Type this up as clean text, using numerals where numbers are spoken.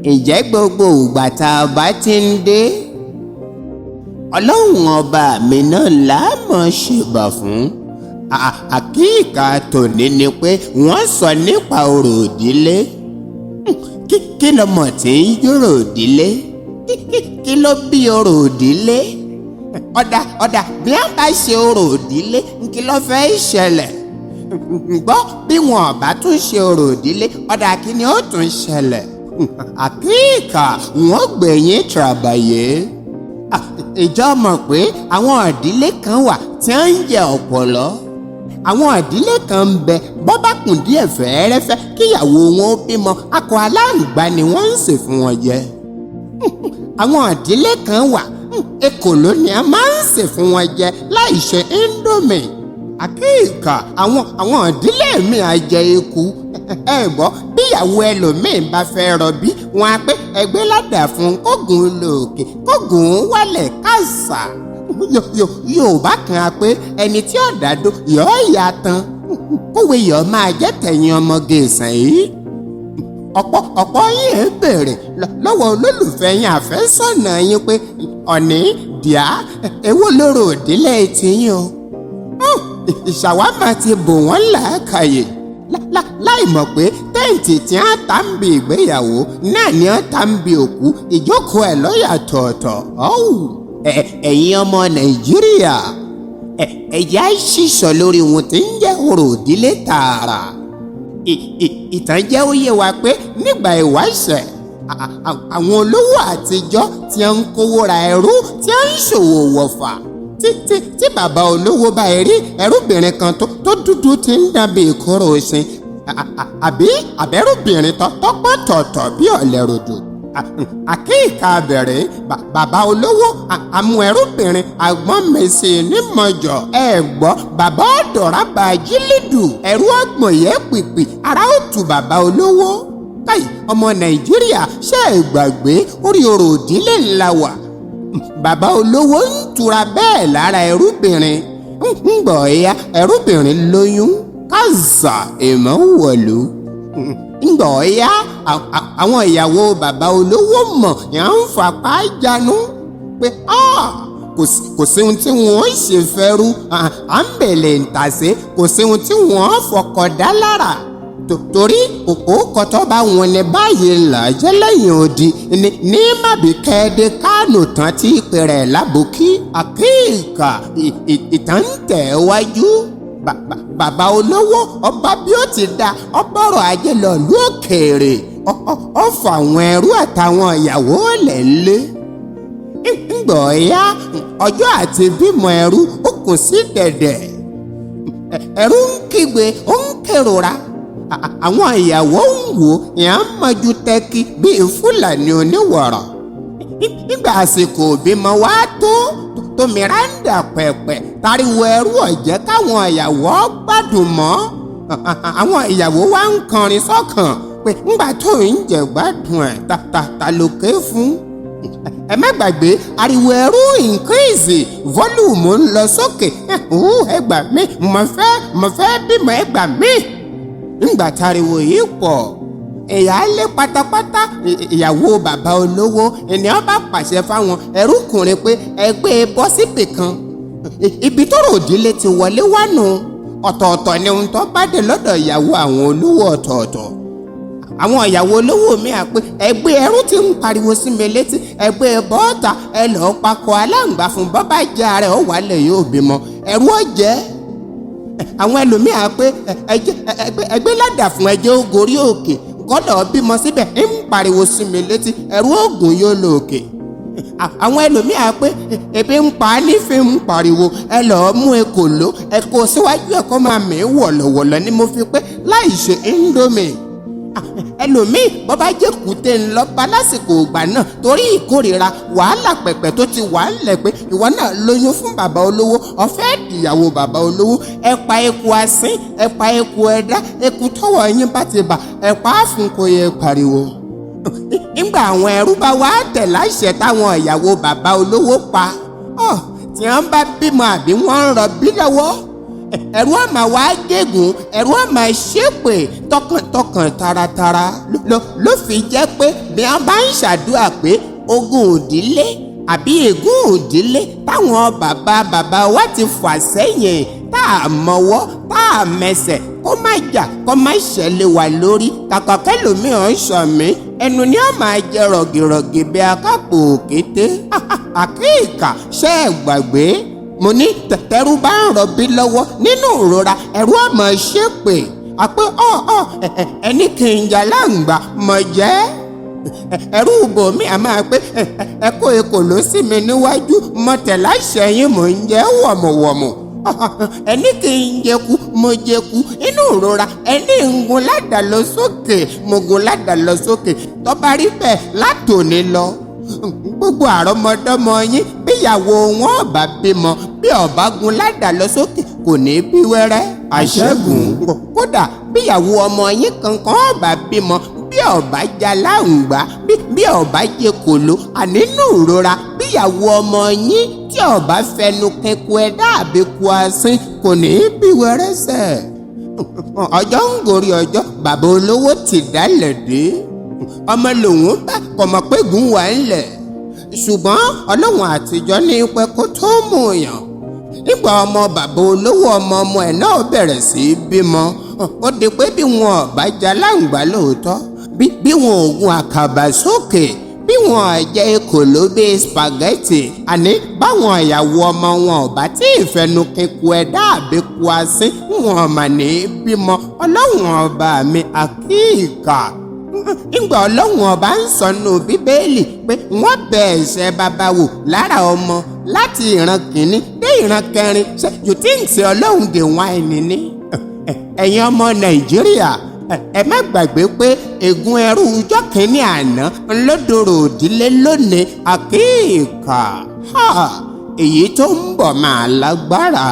Ǹjẹ́ gbogbo ìgbà tá a bá ti ń dé, Ọlọ́run ọba mi náà láàmú ṣèbà fún. Àkíkà tòní ni pé wọ́n sọ nípa orò ìdílé. Kí lọmọ tí ń jórò ìdílé? Kí ló bí orò ìdílé? Ọ̀dà ọ̀dà, bí wọ́n bá ṣe orò ìdílé, kí ló fẹ́ ṣẹlẹ̀? Gbọ́, bí wọn ò bá tún ṣe orò ìdílé, ọ̀dà, kí ni ó tún ṣẹlẹ̀? Àkíkà wọ́n gbẹ̀yìn tàbàyè. Ìjọ mọ̀ pé àwọn ìdílé kan wà tí wọ́n ń jẹ ọ̀pọ̀lọ́. Àwọn ìdílé kan ń bẹ, bọ́ bá kùn díẹ̀ fẹ́ẹ́rẹ́fẹ́ kíyàwó wọn ó bímọ, akọ aláǹgbá ni wọ́n ń sè fún wọn jẹ. Àwọn ìdílé kan wà, ekòló ni a máa ń sè fún wọn jẹ láì ṣe Indomie. Àkíkà àwọn ìdílé mi á jẹ eku. Ẹ gbọ́, bíyàwó ẹlòmíín bá fẹ́ rọbí, wọn á pé ẹgbẹ́ ládàá fún kógun lòkè kógun wálẹ̀ kàṣà. Yorùbá kan á pé ẹni tí ọ̀dàdó yọ̀ọ́ ìyá tán, kówé yọ̀ọ́ máa jẹ́ tẹ̀yìn ọmọge ìsàn yìí. Ọ̀pọ̀ ọ̀pọ̀ yín ń béèrè lọ́wọ́ olólùfẹ́ yín, àfẹ́sọ̀nà yín pé, "Ọ̀ní díà, èwo lóró ìdílé tiyín o?" Ìṣàwámà ti bò wọ́n làákàyè láì mọ̀ pé tent tí wọ́n ta ń bi ìgbéyàwó náà ni wọ́n ta ń bi òkú, ìjókòó ẹ̀ lọ́yà tọ̀ọ̀tọ̀. Ọ̀hún, ẹ̀yin ọmọ Nàìjíríà, ẹ̀yà ṣìṣọ́ lórí ohun tí ń jẹ́ orò ìdílé tààrà. Ìtàn jẹ́ ó yé wa pé nígbà ìwáṣẹ̀, àwọn olówó àtijọ́ tí ń kówó ra ẹrú, tí ń ṣòwò wọ̀fà, tí bàbá olówó bá rí ẹrúbìnrin kan tó dúdú tí ń dàbí ìkóró ṣin, àbí àbẹ́rúbìnrin tó tọ́pọ̀ tọ̀tọ̀ bí ọ̀lẹ́rọ̀dù, àkíkà bẹ̀rẹ̀, bàbá olówó àmú ẹrúbìnrin àgbọ̀n mèsì nímọ̀jọ̀. Ẹ gbọ́, bàbá ọ̀dọ̀rà bá jílídù ẹrú ọgbọ̀n yẹ pìpì, ara ó tu bàbá olówó. Káì, ọmọ Nàìjíríà, ṣe é gbàgbé orí orò ìdílé ńlá wà? Bàbá olówó ń tura bẹ́ẹ̀ lára ẹrúbìnrin, ń gbọ̀ ya ẹrúbìnrin lóyún kázà èèmọ̀ wọ̀lú. Ńgbọ̀ ya àwọn ìyàwó bàbá olówó mọ̀ yà ń fapá jánu pé kò sí ohun tí wọ́n ṣe fẹ́rú, à ń bèlè ń tàsé, kò sí ohun tí wọ́n fọkọ̀ dá lára, torí òkú kọtọ́ bá wọn ní báyìí là jẹ́ lẹ́yìn odi ní mábìkẹ́ẹ́dẹ́ Kánò tán tí ìpè rẹ̀ lábòkí. Àkíkà ìtàn ń tẹ̀ wájú. Bàbá olówó ọba bí ó ti da ọbọ̀rọ̀ ajé lọ lú òkèèrè, ó fà àwọn ẹrú àtàwọn ìyàwó lẹ̀ ńlé. Ńgbọ̀ ya ọjọ́ àti bímọ ẹrú ó kù sí dẹ̀dẹ̀, ẹrú ń kígbe, ó ń kérora, àwọn ìyàwó ń wò yàn án mọ́jú tẹ́kí bíi Fúlàní oníwọ̀rọ̀. Nígbà àsìkò ìbímọ wá tó Miranda pẹ̀pẹ̀ tariwo ẹrú ọ̀jẹ́ káwọn ìyàwó gbádùn mọ́. Àwọn ìyàwó wa ń kọrin sọ́kàn pé ńgbà tó ń jẹ gbádùn ẹ̀, ta ta ta ló ké fún? Ẹ má gbàgbé, ariwo ẹrú increase, volume ń lọ sókè. "Ẹ gbà mí, mo fẹ́ bímọ, ẹ gbà mí." Ńgbà tariwo yìí pọ̀, ìyáálé pátápátá, ìyàwó bàbá olówó, ènìyàn bá pàṣẹ fáwọn ẹrúkùnrin pé ẹgbẹ́ bọ́ síbì kan. Ibi tó rò ìdílé ti wọlé wánu. Ọ̀tọ̀ọ̀tọ̀ ni ohun tó bá dé lọ́dọ̀ ìyàwó àwọn olówó ọ̀tọ̀ọ̀tọ̀. Àwọn ìyàwó olówó mi à pé ẹgbẹ́ ẹrú tí ń pariwo sí mi létí, ẹgbẹ́ bọ́ọ̀tà, ẹ lọ́ọ́ pakọ̀ aláǹgbá fún bọ́bá jẹ́ rẹ̀, ó wálẹ̀ yóò bímọ, ẹrú ọ̀jẹ́. Àwọn ẹlòmíì à pé ẹgbẹ́ ládàá fún ẹjẹ́ ó gorí òkè kọ́lọ̀ bímọ síbẹ̀, ń pariwo sí mi létí, ẹrú ògùn yóò lò òkè. Àwọn ẹlòmíì á pé ebi ń pa á nífẹ̀ẹ́, ń pariwo, ẹ lọ́ọ́ mú ekòló, ẹ kó síwájú ẹ̀ kó máa mí wọ̀lọ̀wọ̀lọ̀ ni mo fi pé láì ṣe Indomie. Ẹlòmíì, bọ́ bá jẹ́ kùté ńlọ́ba lásìkò ìgbà náà, torí ìkórìíra wàhálà pẹ̀pẹ̀ tó ti wà ńlẹ̀ pé ìwọ náà lóyún fún bàbá olówó, ọ̀fẹ́ ìyàwó bàbá olówó, ẹ pa eku asín, ẹ pa eku ẹ̀dá, eku tọwọ́ yín bá ti bà, ẹ pa á fún kó yẹ pariwo. Nígbà àwọn ẹrú bá wá tẹ̀ láṣẹ táwọn ìyàwó bàbá olówó pa, tí wọ́n bá bímọ àbí wọ́n ń rọbí lọ́wọ́. Ẹ̀rù á máa wá gégùn, ẹ̀rù á máa ṣépè tọkàntọkàn, taratara. Ló fi jẹ́ pé bí wọ́n bá ń ṣàdúrà pé ogun òdílé àbí ègún òdílé táwọn bàbá bàbá wa ti fà sẹ́yìn tá a mọwọ́ tá a mẹsẹ̀, kó má jà, kó má ṣẹlẹ̀ wà lórí. Kàkà kẹlòmíràn ń sọ mí, ẹnu ni ó máa jẹ rọ̀gìrọ̀gì bí akápò òkété. Àkíkà, ṣé ẹ gbàgbé mo ní tẹ̀tẹ̀rù bá ń rọbí lọ́wọ́ nínú ìrora, ẹ̀rù ọmọ ṣépè àpé ọ̀ ọ̀ ẹni kì í jà láǹgbà mọ̀ jẹ́ ẹ̀rù bòmí a máa pé ẹ kó ekò ló sí mi níwájú, mo tẹ̀ láṣẹ yín, mò ń jẹ́ wọ̀mùwọ̀mù. Ẹni kì í jẹku, mo jẹku inú ìrora. Ẹni ń gun ládàá lọ sókè, mo gun ládàá lọ sókè. Tó bá rí bẹ́ẹ̀, látòní lọ, gbogbo àrọ́mọdọ́mọ yín, bíyàwó wọn ọba bímọ, bí ọba gun ládàá lọ sókè, kò ní bí wẹ́rẹ́. Àṣẹ́gun. Kódà bíyàwó ọmọ yín kankan ọba bímọ, bí ọba jaláǹgbá, bí ọba jẹ kòló, ànínú ìrora, bíyàwó ọmọ yín tí ọba fẹnu kẹkọ ẹdá àbíkú asín, kò ní bí wẹ́rẹ́ sẹ̀. Ọjọ́ ń gorí ọjọ́, bàbá olówó ti dálẹ̀ dé, ọmọ lòun bá kọ̀mọ̀ pé gùn wà ńlẹ̀, ṣùgbọ́n Ọlọ́run àtijọ́ ní pẹ́ kó tó mú yàn. Nígbà ọmọ bàbá olówó, ọmọ ọmọ ẹ̀ náà bẹ̀rẹ̀ sí í bímọ, ó di pé bí wọn ò bá jaláǹgbá lóòótọ́, bí wọn ò gun àkàbà sókè, bí wọn jẹ ekòló bíi spaghetti, àní báwọn ìyàwó ọmọ wọn ò bá tí ì fẹnu kíkú ẹ̀dá àbíkú asín, wọn mà ní bímọ. Ọlọ́run ọba mi àkíkà, ńgbà Ọlọ́run ọba ń sọnù Bíbélì pé wọ́n bẹ ẹ̀ṣẹ̀ bàbá wò lára ọmọ láti ìran kìíní dé ìran kẹrin, ṣé you think say Ọlọ́run dey whine ni? Ẹ̀yin ọmọ Nàìjíríà, ẹ má gbàgbé pé ègún ẹrú ọjọ́ kìíní àná ńlọdọ̀rọ̀ òdílé lónìí. Àkíkà, èyí tó ń bọ̀ máa lágbára.